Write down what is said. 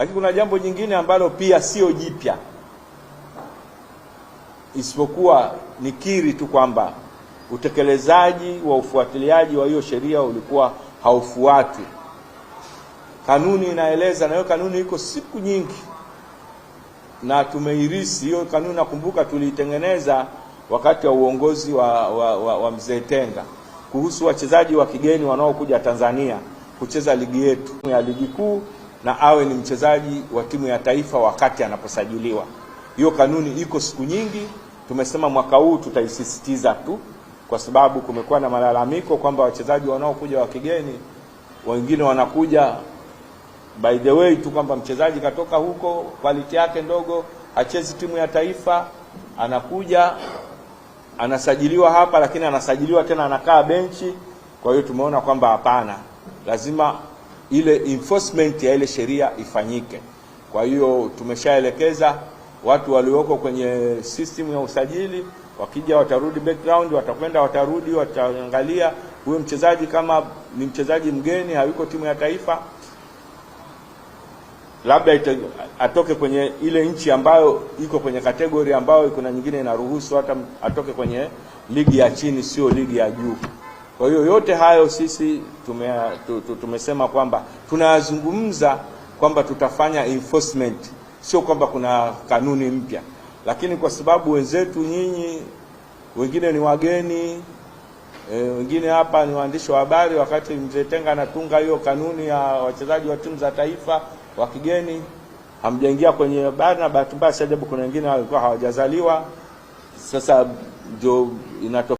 Lakini kuna jambo jingine ambalo pia sio jipya, isipokuwa nikiri tu kwamba utekelezaji wa ufuatiliaji wa hiyo sheria ulikuwa haufuatwi. Kanuni inaeleza, na hiyo kanuni iko siku nyingi na tumeirisi hiyo kanuni. Nakumbuka tuliitengeneza wakati wa uongozi wa Mzee Tenga kuhusu wachezaji wa kigeni wanaokuja Tanzania kucheza ligi yetu ya ligi kuu, na awe ni mchezaji wa timu ya taifa wakati anaposajiliwa. Hiyo kanuni iko siku nyingi. Tumesema mwaka huu tutaisisitiza tu, kwa sababu kumekuwa na malalamiko kwamba wachezaji wanaokuja wa kigeni wengine wanakuja by the way tu kwamba mchezaji katoka huko, quality yake ndogo, hachezi timu ya taifa, anakuja anasajiliwa hapa, lakini anasajiliwa tena anakaa benchi. Kwa hiyo tumeona kwamba hapana, lazima ile enforcement ya ile sheria ifanyike. Kwa hiyo tumeshaelekeza watu walioko kwenye system ya usajili, wakija watarudi background, watakwenda watarudi, wataangalia huyo mchezaji kama ni mchezaji mgeni hayuko timu ya taifa, labda atoke kwenye ile nchi ambayo iko kwenye kategori ambayo kuna nyingine inaruhusu hata atoke kwenye ligi ya chini, sio ligi ya juu. Kwa hiyo yote hayo sisi tumesema kwamba tunazungumza kwamba tutafanya enforcement, sio kwamba kuna kanuni mpya. Lakini kwa sababu wenzetu nyinyi wengine ni wageni, wengine hapa ni waandishi wa habari, wakati Mzee Tenga anatunga hiyo kanuni ya wachezaji wa timu za taifa wa kigeni hamjaingia kwenye habari, na bahati mbaya ajabu kuna wengine walikuwa hawajazaliwa. Sasa ndio inatokea.